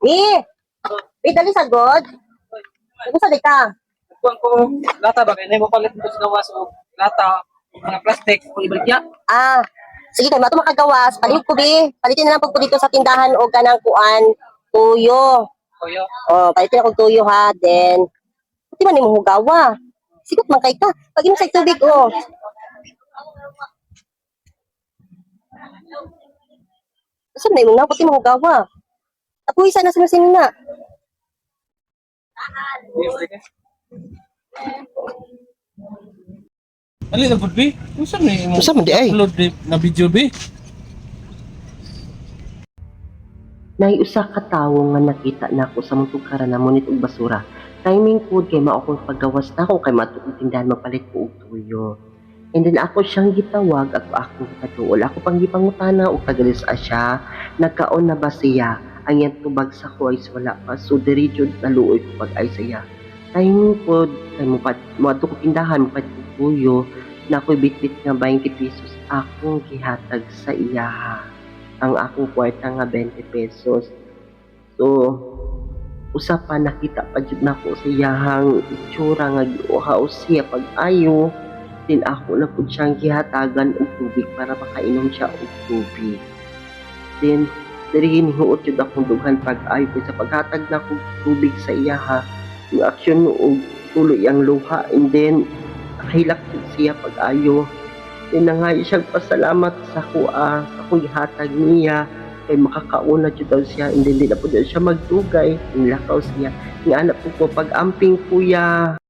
Eh! Eh, dali sagod. Gusto di ka? Kuan ko lata ba kay mo palit mo sa gawas og lata, mga plastic kung ibaligya. Ah, sige kay mato makagawas. Palihog ko bi. Palitin na lang pag ko dito sa tindahan og kanang kuan tuyo. Koyo. Oh, palitin ako tuyo ha. Then, di man nimo hugawa. Sigot man kay ka. Pag inom sa tubig oh. Saan na imong na puti mo hugawa? Ako isa na sinusin na. Ali na pud bi. Unsa ni imo? Unsa man di ay? Upload di na video bi. Nay usa ka tawo nga nakita nako sa mong tugkaran na munit og basura. Timing pod kay mao akong paggawas nako kay maadto kong tindahan magpalit ko og tuyo. And then ako siyang gitawag, ako akong gipatuol, ako pang gipangutana og tagalis siya, nagkaon na ba siya? Ang iyang tubag sa ko is wala pa. So diri jud naluoy ko pag ay siya. Timing pod kay mo pat moadto ko tindahan mopalit og tuyo, na ako'y bitbit nga 20 pesos akong gihatag sa iyaha ang akong kwarta nga 20 pesos. So, usa pa nakita pa jud nako sa iyahang itsura nga giuhaw siya pag-ayo. Din ako na pud siyang gihatagan og tubig para makainom siya og tubig. Then, diri nihuot jud akong dughan pag-ayo kay sa paghatag nako og tubig sa iyaha, yung aksyon og tuloy ang luha and then nakahilak jud siya pag-ayo. Then nangayo siyang pasalamat sa kuha, sa akong gihatag niya kay makakauna jud daw siya and then di na pud siya magdugay, nilakaw siya. Nga anak po ko pag-amping, kuya.